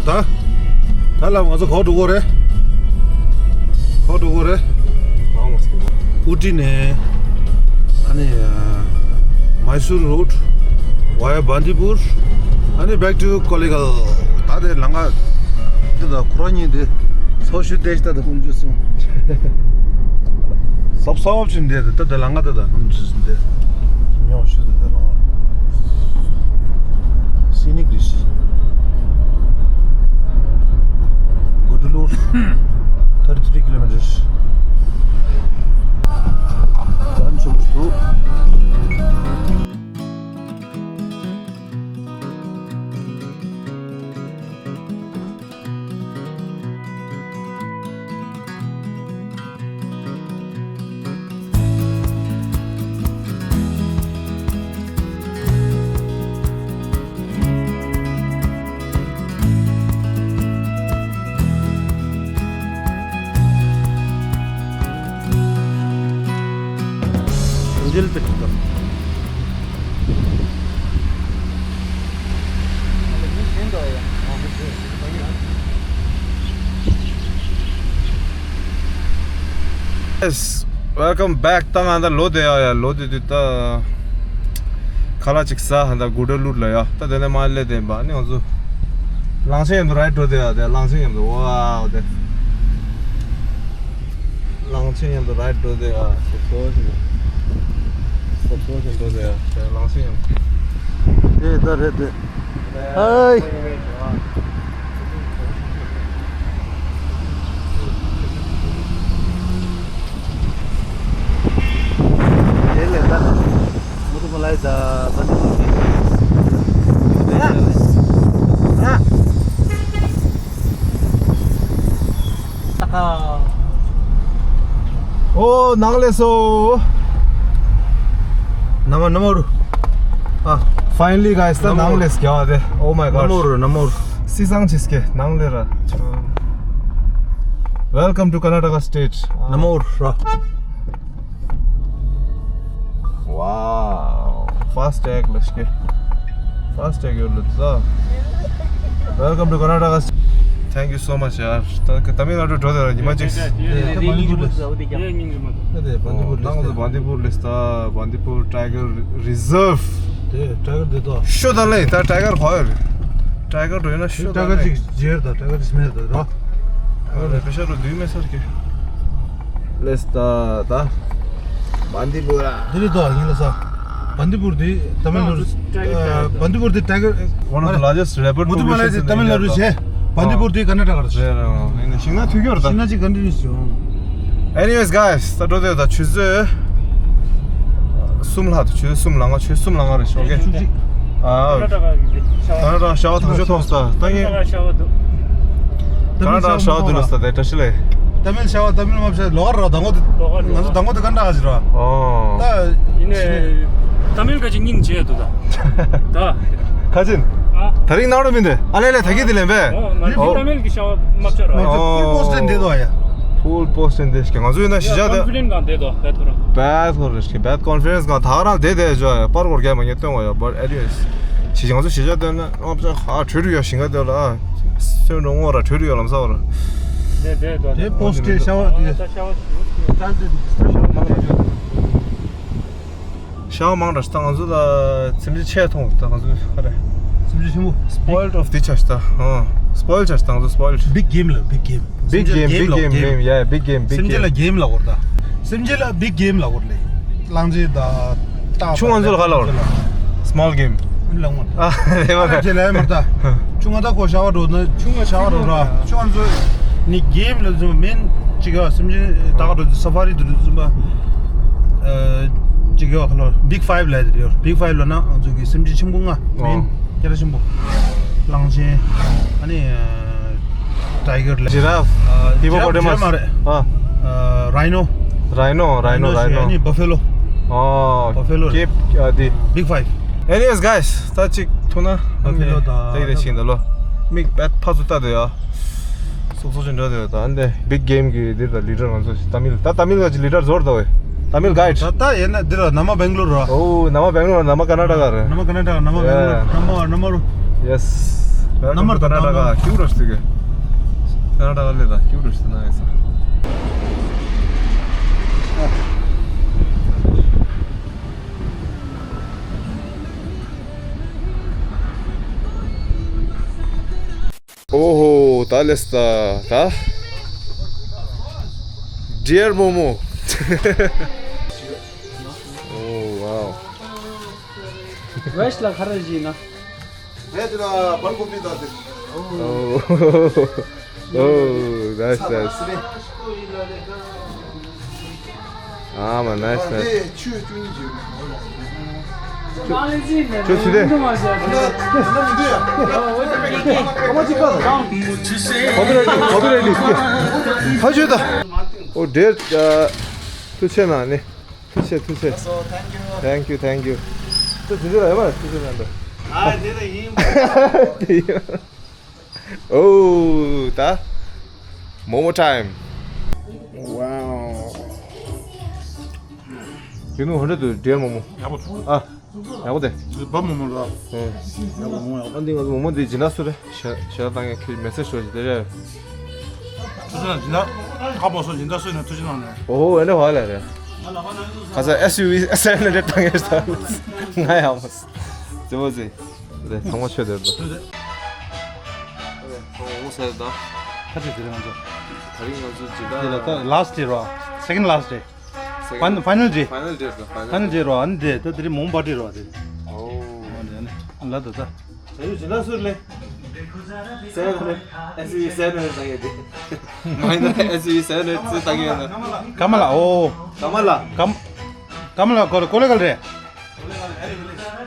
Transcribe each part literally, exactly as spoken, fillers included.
ད། ད་ལ་ང་ཚོ་ག་པར་འགྲོ་གི་རེད། ག་པར་འགྲོ་གི་རེད། ཨུ་ཊི་ནས། ཨ་ནི། Mysore road via Bandipur. ཨ་ནི་back to Kollegal. ད་དེ་ལམ་ཁ། འདི་ད་ཁོ་རང་གཉིས་འདི། ཚོགས་ཞུ་བལྟས་ཤིག་ད་ད་ཀུན་སྤྱོད་སོང་། སོབ་སོབ་ཅིག་འདི་ད་ད་ལམ་ཁ་ད་ད་ཀུན་སྤྱོད་འདི། ཉོ་ཞུ་ད་ད་ལམ་ཁ། Scenic Rishi. Gudalur, thirty-three kilometers. Done, so to. Yes, welcome back. ད་ང་ད་ལོ་དེ་ཡ་ཡ་ལོ་དེ་དུས་ད་ཁ་ལག་ཅིག་ཟ་ཧ་ད་Gudalur ལ་ཡ། ད་དེ་ནས་མ་སླེབས་དེ་འབའ་ནི་ང་ཚོ་གླང་ཆེན་མཉམ་དུ་ride འགྲོ་དེ་ཡ། དེ་གླང་ཆེན་མཉམ་དུ་ཝའོ་དེ། གླང་ཆེན་མཉམ་དུ་ride འགྲོ་དེ་ཡ། སོབ་སོབ་ཞིག་སོབ་སོབ་ཞིག་འགྲོ་དེ་ཡ། དེ་གླང་ཆེན་མཉམ་དུ། དེ་ད་རེད་དེ། ཧའི། དེ་ལས་ད་མུ་ཏུ་མ་ལའི་ད་ད་ནི་མུ་ཏུ། ཨ། ཨ། ཨོ། ནང་ལས་སོ། ནམ་ནམ་རུ། ཨ། Finally guys, ད་ནམ་ནང་ལས་རྒྱ་བ་དེ། Oh my god. ནམ་རུ་ནམ་རུ། སི་སང་ཆིས་ཀེ་ནང་ལས་ར། Welcome to Karnataka state. ནམ་རུ་ར། Wow. Fast tag ལ་ཤི་ཀེ། Fast tag ཡོད་ལ་ད། Welcome to Karnataka. Thank you so much ཡར། ད་ཏ་མིལ་ནཱ་ཌུ་འགྲོ་དེ་ར་ཉི་མ་གཅིག་ད་དེ་Bandipur ལས། ད་Bandipur ལས། ནང་ལ་Bandipur ལས་ད། Bandipur tiger reserve. དེ་tiger དེ་ད། ཤོ་ད་ལེ་ད་tiger ཧོ་ཡོད་རེད། Tiger འགྲོ་ཡོད་ན་ཤོ་ད་tiger ལེ། ཅིག་རྗེར་ད་tiger ཅིག་སྨད་ད་ར། ཨ་ལེ་པེ་ཤ་རུ་དུས་མེད་སར་ཀེ། ལེས་ད་ད། Bandipur ཨ། འདི་རེད་དོ་ཡིན་ལ་ས། Bandipur དེ་ཏ་མིལ་ནཱ་ཌུ། Bandipur དེ་tiger. One of the largest leopard population in India. མུ་ཏུ་མ་ལའི་དེ་ཏ་མིལ་ནཱ་ཌུ་བྱས། Bandipur དེ་ཀར་ན་ཊ་ཀ་རེད། རེད་རེད། ཡིན་ན་ཤིང་ནགས་ཐུག་ཡོད་རེད་ད། ཤིང་ནགས་ཅིག་continuous ཡོང་། Anyways guys, ད་འགྲོ་དེ་ད་ཆུ་ཚོད་གསུམ་ལྷག་ད། ཆུ་ཚོད་གསུམ་ལ་ང་ཆུ་ཚོད་གསུམ་ལ་ང་རེད་ཤོག་གེ། ཨ། ད་ན་ད་ཤ་བ་ཐང་ཆོ་ཐོག་ས་ད་ངས། ད་ན་ད་ཤ་བ་དུ་ལ་ས་ད་བཀྲ་ཤིས་ལེ། ཏ་མིལ་ཤ་བ་ཏ་མིལ་མ་བྱ་ལོ་གར་ར་དང་གོ། ང་ཚོ་དང་གོ་དུ་ཀར་ན་ཊ་ཀ་ཞིག་ར། ཨོ། ད་ཡིན་ནས་ཏ་མིལ་ག་ཅིག་སྙིང་རྗེ་འདུག་ད། ད་ཁ་ཅིན། ཨ། ད་རིང་ནང་རུ་མིན་ཏེ་ཨ་ལེ་ལེ་ད་གི་དེ་ལེན་པས། ཨོ་ང་ཚོ་ཏ་མིལ་གི་ཤ་བ་མ་བྱ་ར། ང་ཚོ་full post འདི་དོ་ཡ། Full post འདི་ཞིག་ང་ཚོ་ཡིན་ན་ཤི་ཇ་དེ། Confident གང་དེ་དོ་བད་ཐོ་ར། བད་ཐོ་ར་ཞིག་བད་confidence གང་ད་རང་དེ་དེ་ཇོ་ཡ་པར་གོར་རྒྱ་མ་ཉེ་སྟོན་བ་ཡ། But anyways ཞི་ང་ཚོ་ཤི་ཇ་དེ་ན་ཨ་བྱ་ཧ་གྲོས་རུ་ཡ་ཞིང་ག་དེ་ལ་ཨ། སོན་རུ་ངོ་ར་གྲོས་རུ་ཡ་ལམ་ས་བ་ར། དེ་དེ་དོ་དེ་post དེ་ཤ་བ་དེ། ཤ་བ་མང་ར་ཤི་ད་ང་ཚོ་ལ་སེམས་ཅན་ཆེ་མཐོང་ད་ང་ཚོ་ཧ་རེ། སེམས་ཅན་ཆེན་པོ། Spoiled of the ཆ་ཤི་ད། ཨ། Spoiled ཆ་ཤི་ད་ང་ཚོ་spoiled. Big game ལ་big game. Big game, big game, game, yeah, big game, big game. སེམས་ཅན་ལ་game ལ་གོ་ར་ད། སེམས་ཅན་ལ་big game ལ་གོ་ར་ལེ། གླང་ཆེན་ད། ཆུང་ང་ཚོ་ལ་ག་ལ་བར། Small game. ཨ་རེ་བ་རེ། ཁྱེད་ལ་མར་ད། ཆུང་ང་ད་ཁོ་ཤ་བ་འགྲོ་ན་ཆུང་ང་ཤ་བ་འགྲོ་ར། ཆུང་ང་ཚོ་ནི་game ལ་ཚོ་མིན་ཅིག་ཡ་སེམས་ཅན་ད་ག་འགྲོ་safari དུ་ཚོ་མ། ཅིག་ཡ་ཁ་ལོ་big five ལ་ཡོད། Big five ལ་ན་ང་ཚོ་གི་སེམས་ཅན་ཆེན་པོ་ལྔ་མིན་སྐད་ཆ་ཆེན་པོ། གླང་ཆེན། ཨ་ནི། Tiger ལ། Giraffe. Hippopotamus. Giraffe མ་རེད། ཨ། Rhino. Rhino, rhino, rhino. ཨ་ནི་buffalo. ཨོ། Buffalo རེད། ཀེབ་ཨ་དེ། Big five. Anyways guys, ད་ཅིག་ཐུག་ན། Buffalo དང་། དེ་རེ་ཞིག་འདི་ལོ། མིག་པད་ཕ་ཚུ་ལྟ་དེ་ཡ། སོག་སོག་ཅིག་འགྲོ་དེ་ད་འདི་big game གི་འདིར་ད་leader ང་ཚོ་ཏ་མིལ་ད་ཏ་མིལ་ག་ཅིག་leader ཟོར་ད་བས། ཏ་མིལ་guide. ད་ད་ཡིན་ན་འདི་ར་ནམ་Bangalore ར། ཨོ་ནམ་Bangalore ནམ་Karnataka ར། ནམ་Karnataka ནམ་Bangalore ནམ་ནམ་རུ། Yes. Number तो डाउनलोड। कर्नाटका क्यों रस्ते के? कर्नाटका ले रहा, क्यों रस्ते ना ऐसा? ओहो, ད་ལེས་ད་ད། Dear Momo. Oh, wow. Waste ला खरा जी ना। भेज रहा बंद गोभी डाल दे। Oh. Oh, nice, nice. हाँ, man, nice, nice. ཁྱོད་ཚེ་རིང་། ཁོ་ཚོ་རེ་ཌི། ཁོ་ཚོ་རེ་ཌི། ཁ་ཆོད་ད། ཨོ་ཌེར། ཐུགས་རྗེ་གནང་ནི། ཐུགས་རྗེ་ཆེ། ཐུགས་རྗེ་ཆེ། Thank you, thank you. ཁྱོད་ཚེ་རིང་ལ་ཡོད་མ་རེད། ཐུགས་རྗེ་གནང་འདུག་ཨ་དེ་ད་ཡིན། དེ་ཡིན། Oh, ད། Momo time. Wow. You know, hundred to dear Momo. ཡག་པོ། ཨ། ཡག་པོ་དེ། བ་མོ་མོ་ལ། ཨ་འདི་ང་ཚོ་མོ་མོ་འདི་སྦྱིན་བདག་སུ་རེད། ཞེ་ཞེ་དྲག་བཏང་ཡ་ཁྱོད་མེ་སེ་ཇི་ཞུ་རྒྱུ་དེ་རེད། ཁྱོད་ཚོ་ན་སྦྱིན་བདག་ཁ་པོ་སོ་སྦྱིན་བདག་སུ་ཡིན་ན་ཐུགས་རྗེ་གནང་ནས། ཨོ་ཨེ་འདྲ་བ་ལ་རེད། ཁ་ས་ཨེ་སི་ཝི་སེ་ཝེན་ཧན་ཌེ་རེཌ་བཏང་ཡ་ཞིག་ང་ཡག་མོ། ཙི་མོ་ཙི། རེད་ཚང་མ་ཆོས་དེར་འདུག་ཚང་མ་འོང་ཟེར་ད། ཁ་ཆེ་དེ་རེད་ང་ཚོ། ད་རིང་ང་ཚོ་སྦྱིན་བདག་དེ་ལ་ད་ལ་སི་ཊི་ཌེ་རོ། སེ་ཀེན་ཌི་ལ་སི་ཊི་ཌེ། Second. Final, final day. Final day, sir. Final day, ro. Ani de, ta tiri mom party ro de. Oh. Ani de, ani. La da da. Ayu jina sur le. Sen ne? S U V sen ne ta ye de. Mai na S U V sen ne ta ye na. Kamala, oh. Kamala. Kam-, Kamala, kole, kole gal re.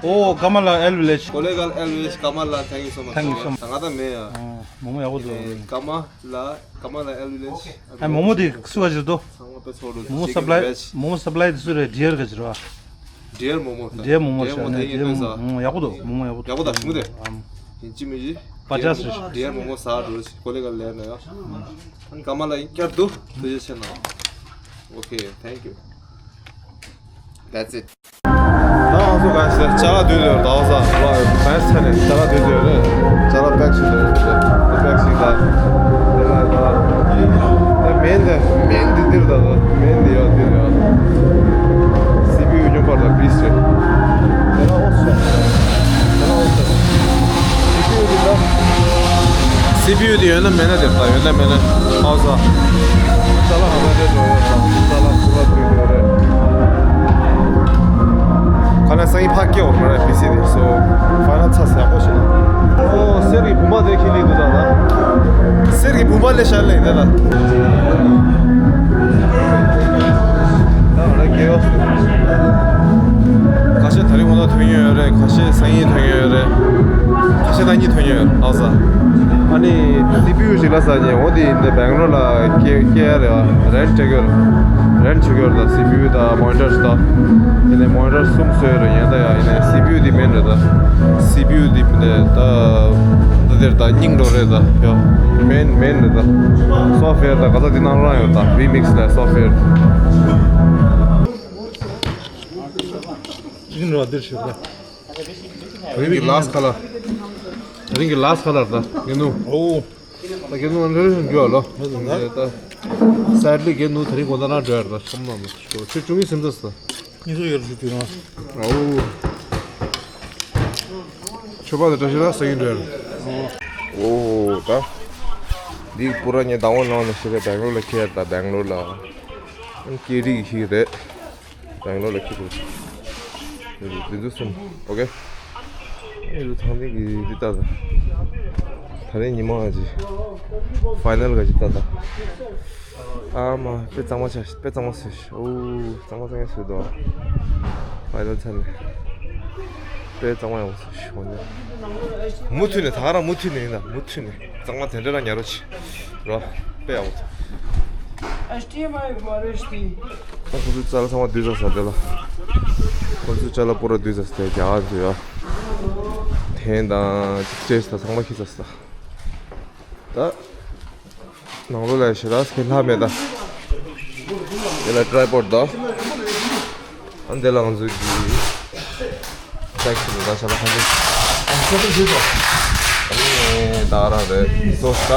Oh, Kamala L Village. Kole gal L Village, Kamala, thank you so much. Thank you so much. Tanga da me ya. Oh, momo ya go do. Kamala, Kamala L Village. ཨ་མོ་མོ་དེ་སུ་ག་ཅིག་འདུག་ཚང་མ་དཔེ་ཚོགས་འདུག་མོ་མོ་སབ་ལའི་མོ་མོ་སབ་ལའི་དེ་སུ་རེད། ཌི་ཡར་ག་ཅིག་རེད་བ། ཌི་ཡར་མོ་མོ་ད། ཌི་ཡར་མོ་མོ་ཌི་ཡར་ཞེས་མོ་ནས་ཌི་ཡར་མོ་མོ་ཡག་པོ་འདུག་མོ་མོ་ཡག་པོ་འདུག་ཡག་པོ་ད་ཞུ་དེ། ཨམ། ཡིན་གཅིག་མིན་གཅིག་པ་ཅག་སི། ཌི་ཡར་མོ་མོ་ཟ་འགྲོ་ཞིག་ཀོ་ལེ་ག་ལེ་ན་ཡ། ཨ་ནི་ཀ་མ་ལ་ཡིན་བསྐྱར་དུ་ཐུགས་རྗེ་ཆེ་གནང་། Okay, thank you. That's it. ད་ང་ཚོ་ག་ཞིག་ཅ་ལག་བསྡུས་ཡོད་རེད། ཟླ་བ་ས་ལ་ག་ས་ནས་ཅ་ལག་བསྡུས་ཡོད་རེད། ཅ་ལག་པེག་བྱེད་ཡོད་རེད། དེ་པེག་བྱེད་ད། དེ་ལ་ད། ད་མེན་དེ་མེན་འདི་འདིར་ད། ད་མེན་འདི་ཡོད་འདིར་ཡོད། སི་པི་ཡུ་སྙོམས་པར་ད་བིས་རེད། དེ་ལ་ཨོ་སོ། དེ་ལ་ཨོ་སོ། སི་པི་ཡུ་འདི་ད། སི་པི་ཡུ་འདི་ཡོད་ན་མེད་ན་དེར་ད། ཡོད་ན་མེད་ན་ཨོ་ས། ཅ་ལག་ཧ་ལས་རེད་འགྲོ་ཡོད་ད། ཅ་ལག་ཁུ་བ་བསྡུས་ཡོད་རེད། ཁ་ན་སང་ཉིན་ཕ་སྐྱེ་བ་མ་རེད། པི་སི་དེ་སོ། ཕ་ན་ཚ་ཟ་ཡག་པོ་ཞིག་ན། ཨོ་གསེར་གྱི་བུམ་པ་དེ་ཁྱེར་ལེན་འདུག་ད་ད། གསེར་གྱི་བུམ་པ་ལས་ཤར་ལེན་དེ་ལ། ད་ང་རང་རྒྱལ་བ། ཁ་ཤས་ད་རིང་ངོ་ཐོན་ཡོད་རེད། ཁ་ཤས་སང་ཉིན་ཐོན་ཡོད་རེད། ཁ་ཤས་ད་ཉིན་ཐོན་ཡོད་ཨ་ས། ཨ་ནི་སི་པི་ཡུ་ཞིག་ལ་ས་ཉིན་འོ་དེ་འདི་སྦེང་ལོར་ལ་སྐྱེ་སྐྱེ་ཡ་རེད་བ། རེན་ཊི་བྱེད་ཀྱི་ཡོད་རེད། རེན་ཊི་བྱེད་ཀྱི་ཡོད་རེད་ད། སི་པི་ཡུ་དང་མོ་ནི་ཊར་དང་། ཡིན་ནའི་མོ་ནི་ཊར་གསུམ་བཟོས་ཡོད་རེད། ཡིན་ད་ཡ་ཡིན་ནའི་སི་པི་ཡུ་དེ་མེན་རེད་ད། སི་པི་ཡུ་དེ་མིན་ད་ད་དེར་ད་སྙིང་འགྲོ་རེད་ད་ཡ། མེན་མེན་རེད་ད། སོབ་ཝེར་ད་ག་ས་དེ་ནང་རང་ཡོད་ད། ཝི་མིག་སི་ལ་སོབ་ཝེར། ཡིན་རོ་འདིར་ཞུ་ད། རིང་གི་ལ་སི་ཊི་ཁ་ལར། རིང་གི་ལ་སི་ཊི་ཁ་ལར་ད་ངེ་ནུ། ཨོ། ད་ཁྱེད་ཚོ་འདིར་འགྱོ་ལོ། ད་སའེ་ཌི་ལི་ཁྱེད་ནུ་དེ་རིང་གོ་ད་ན་འགྲོ་ཡར་ད་སམ་ན་མི་ཤོ་ཆུ་ཆུང་གི་སེམས་ཚ་ས། ངེད་ཚོ་ཡར་ཞུ་དུས་ན། ཨོ། ཆོ་པ་དང་བཀྲ་ཤིས་ལ་ས་ཡིན་འགྲོ་ཡར། ཨོ་ད། འདི་པུ་ར་ཉེ་ཟླ་བ་ནང་ནས་ཤི་རེད། སྦེང་ལོར་ལ་ཁྱེར་ད་སྦེང་ལོར་ལ། སྐད་རིགས་ཤིག་རེད། སྦེང་ལོར་ལ་ཁྱེར་འདུག་འདི་ཚོ་གསུམ། ཨོ་ཁེ། ཨེ་རུ་ཐང་འདི་གི་འདི་ལྟ་ད། ད་རེས་ཉི་མ་ཨ་ཅི། ཕའི་ནལ་ག་ཅི་ལྟ་ད། ཨ་མ་དཔེ་གཙང་མ་ཆགས་ཤག་དཔེ་གཙང་མ་བཟོས་ཤག་ཨོ་གཙང་མ་གཙང་མ་བཟོས་འདུག་ཕའི་ནལ་ཚར་ནས། དཔེ་གཙང་མ་ཡག་པོ་བཟོས་ཤག་འོ་ན། མུ་མཐུད་ནས་ད་ག་རང་མུ་མཐུད་ནས་ཡིན་ད། མུ་མཐུད་ནས་གཙང་མ་དེ་འདྲ་རང་ཉར་རོགས་བྱེད། རོ། དཔེ་ཡག་པོ་འདུག་ཨ་ཁོ་ཚོའི་ཅ་ལག་ཚང་མ་བསྡུས་ཚར་ས་དེ་ལ། ཁོ་ཚོའི་ཅ་ལག་པུ་ར་བསྡུས་ཚར་ས་དེ་རྒྱ་གར་ཚོ་ཡ། ཐེན་དང་ཅེས་དང་ཚང་མ་ཁྱེར་ཚར་ས། ད། ནང་ལོགས་ལ་ཞེ་དྲག་ཁྱེར་ལྷག་མེད་ད། དེ་ལ་ཊི་རའི་པོཌ་དང་། ཨ་འདི་ལ་ང་ཚོའི་གི་ཊེག་སི་དང་ཞེ་དྲག་ཁ་འདི། ཨ་ཁོ་ཚོ་བསྡུས་ཚར། ད་རང་རེད་སོ་ད།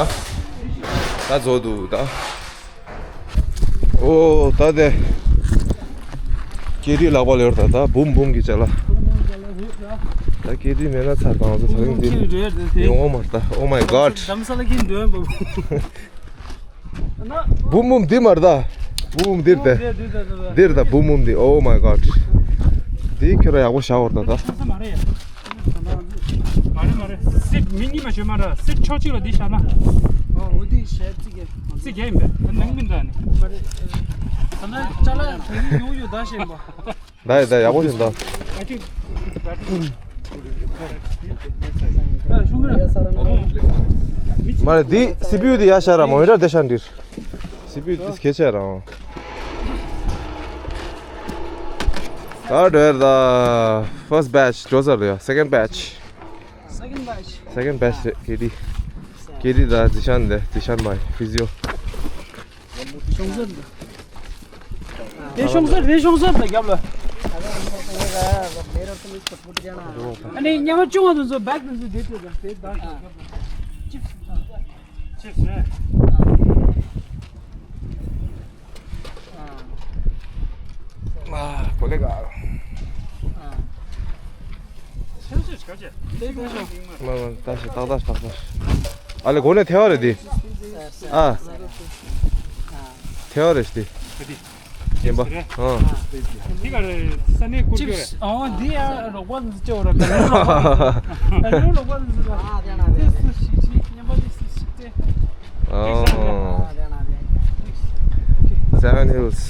ད་བཟོ་འདུག་ད། ཨོ་ད་དེ། ཀེ་ཏི་ལག་པ་ལ་ཡོད་ད་ད་བུམ་བུམ་གྱི་ཅ་ལག་ད་ཀེ་ཏི་མེད་ན་ཚར་དང་ཚོ་ཚར་ཡོང་འདི་ཡོང་བ་མ་རེད་ད། Oh my god. བུམ་བུམ་འདི་མ་རེད་ད། བུམ་བུམ་འདིར་ད། འདིར་ད་བུམ་བུམ་འདི། Oh my god. འདི་ཁྱོད་ར་ཡག་པོ་བཞག་བར་ད་ད། མ་རེད་མ་རེད། སིབ་མི་གཉིས་མ་བྱོས་མ་ར། སིབ་ཕྱོགས་གཅིག་ལ་འདི་བཞག་ན། ཨོ་འོ་འདི་བྱས་ཙི་གེ་ཙི་གེ་ཡིན་པས། ད་ནང་མི་འདྲ་ནི། མ་རེད། ད་ན་ཅ་ལག་ཡང་ག་གི་ཡོང་ཡོད་ད་ཞེན་པ། ད་ཡི་ད་ཡག་པོ་ཞིག་འདུག་མ་རེད་འདི་སི་པི་ཡུ་འདི་ཡར་བཞག་ར་མོ་ཡོད་ར་དེ་ཤ་འདིར། སི་པི་ཡུ་འདི་སྐད་ཆ་རང་། ད་འགྲོ་ཡར་ད། First batch འགྲོ་ཚར་ཡ། Second batch. Second batch. Second batch རེད་ཀེ་ཏི། ཀེ་ཏི་ད་ཛི་ཤན་དེ་ཛི་ཤན་མའི་ཕི་ཟི་ཡོ། ཤོང་ཟེར་འདི། དེ་ཤོང་ཟེར་དེ་ཤོང་ཟེར་དང་རྒྱབ་ལ། ཨ་ནི་ཉི་མ་བཅོ་ལྔ་དུ་ཚོ་བེག་དུ་ཚོ་དེ་དེ་དང་དེ་དང་རྒྱབ་ལ། ཅིབ་སི་རེད། ཅིབ་སི་རེད། ཨ་གོ་ལེ་ག་ཨ་ཆེན་སུ་ཆ་ཅེ། མ་མ་ད་ཞིག་ཏག་ཏག་ཏག་ཏག་ཨ་ལེ་གོ་ནས་ཐལ་བ་རེད་དེ། ཨ་ཐལ་བ་རེད་དེ། ཡིན་པ། ཨ་དེ་ག་རེ་ས་གནས་བསྐུར་རྒྱུ་རེད། ཅིབ་སི། ཨ་འདི་ཡ་རོགས་པ་འདི་ཅོ་ར་ད་རོགས་པ་འདི་ཅོ་ར། ཨ་དེ་ན་དེ་སུ་ཞིག་ཅིག་མཉམ་པ་འདི་སུ་ཞིག་ཅེ། ཨ་Seven Hills.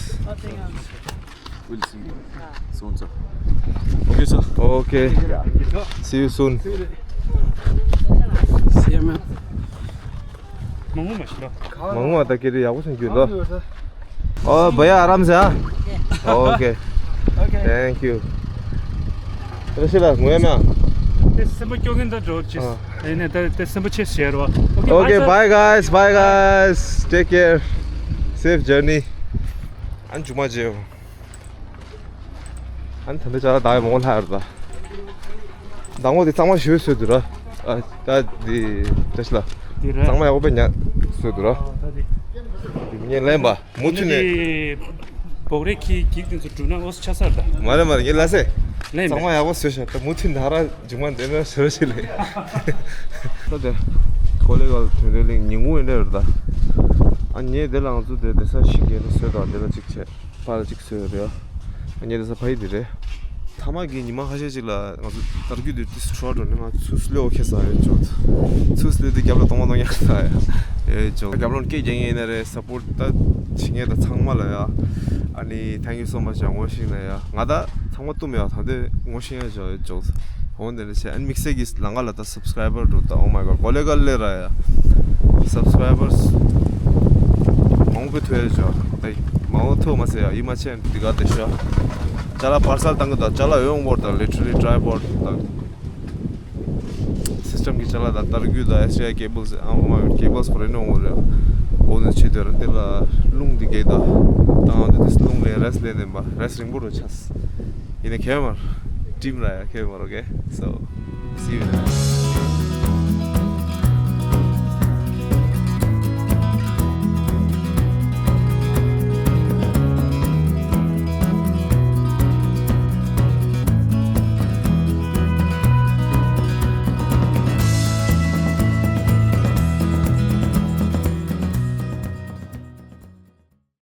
We'll see you soon, sir. Okay, sir. Okay. See you soon. See you, man. མང་པོ་མ་ཤི་ལ། མང་པོ་ད་ཀེ་རེ་ཡག་པོ་སོང་རྒྱུ་འདུག་ཨོ་བ་ཡ་ཨ་རམ་སེ་ཨ། Okay. Okay. Thank you. རེ་ཤི་ལ་ངོས་མ། དེ་སེམས་པ་སྐྱོ་གིན་ད་འགྲོ་ཅིས། ཨ། དེ་ནས་ད་དེ་སེམས་པ་ཆེ་ཟེར་བ། Okay, bye, sir. Okay, bye, guys. Bye, guys. Take care. Safe journey. ཨན་ཇུ་མ་ཇེ། ཨན་ད་འདི་ཅ་ལག་ད་ཡི་མོ་ལྷ་ཡར་ད། ཟླ་ངོ་དེ་གཙང་མ་ཞུ་སོད་དུ་ར། ཨ་ད་འདི་ཏེ་ཤི་ལ། འདི་ར། གཙང་མ་ཡག་པོ་པེ་ཉ་སོད་དུ་ར། ཨ་ད་འདི། འདི་ངས་ལེན་པ་མུ་མཐུད་ནས། འདི་བོག་རེ་ཁྱི་འགྱིག་དེ་ཚོ་འགྲུལ་ན་ཨོ་ཆ་སར་ད། མ་རེད་མ་རེད་ངས་ལ་སེ། ལེན་པ། གཙང་མ་ཡག་པོ་སོད་ཤ་ད་མུ་མཐུད་ནས་ཧ་ར་མཇུག་མ་འདི་ན་ཤོར་ཤི་ལེ། ད་དེ་ཀོ་ལེ་གལ་དོན་རེ་ལིང་ཉིན་གུང་ཡིན་རེད་ད། ཨ་ཉེ་དེ་ལ་ང་ཚོ་དེ་དེ་ས་ཤིང་གི་རེ་སོད་དང་དེ་ལ་གཅིག་བྱས། པར་གཅིག་བཟོས་ཡོད་རེད་ཨ། ངས་དེ་ས་ཕ་ཡི་དེ་རེད། ཐ་མ་གི་ཉི་མ་ཁ་ཤས་ཅིག་ལ་ང་ཚོ་དར་རྒྱུད་དེ་ཏིས་ཁྲོ་འགྲོ་ནས་ང་ཚུ་སླེ་འོ་ཁེ་ས་ཡོད་ཅོག་ཚུ་སླེ་དེ་རྒྱབ་ལ་གཏོང་མ་གཏོང་ཡག་ས་ཡོད་ཅོག་རྒྱབ་ལོན་སྐད་རྒྱག་ཡིན་ན་རེད། སཔོར་ད་བྱེད་མཁན་ད་ཚང་མ་ལ་ཡ། ཨ་ནི་thank you so much ཡ་ངོ་ཤེས་ན་ཡ་ང་ད་ཚང་མ་བཏུམ་ཡ་ད་འདི་ངོ་ཤེས་ཡ་ཅོག་ཡོད་ཅོག་འོན་ཏེ་ནི་ཆེ་ཨན་དམིགས་བསལ་གྱི་ལང་ཀ་ལ་ད་subscriber འགྲོ་ད། Oh my god གོ་ལེ་གལ་ལེ་ར་ཡ་subscribers མང་པོ་ཐོས་ཡོད་ཅོག་ད་མང་པོ་ཐོས་མ་ཟེར་ཡ་ཡིད་མ་ཆེས་འདི་ག་དེ་ཤོ་ཅ་ལག་པར་སལ་བཏང་གི་ད་ཅ་ལག་ཡོང་བོར་ད་literally tripod ད་system གི་ཅ་ལག་ད་དར་རྒྱུད་ད་ཨེ་སི་ཨའི་cables ཨ་མ་cables པར་ནོ་བོར་ཡ་འོ་ནི་ཆེ་དེ་ར་དེ་ལ་རླུང་འདི་གས་ད་ད་འདི་རླུང་ལེན་རེས་ལེན་ནས་མ་རེས་རིང་པོ་རུ་ཆས། ཡིན་ན་ཁེ་མར་ཌིམ་ར་ཡ་ཁེ་མར། Okay, so see you.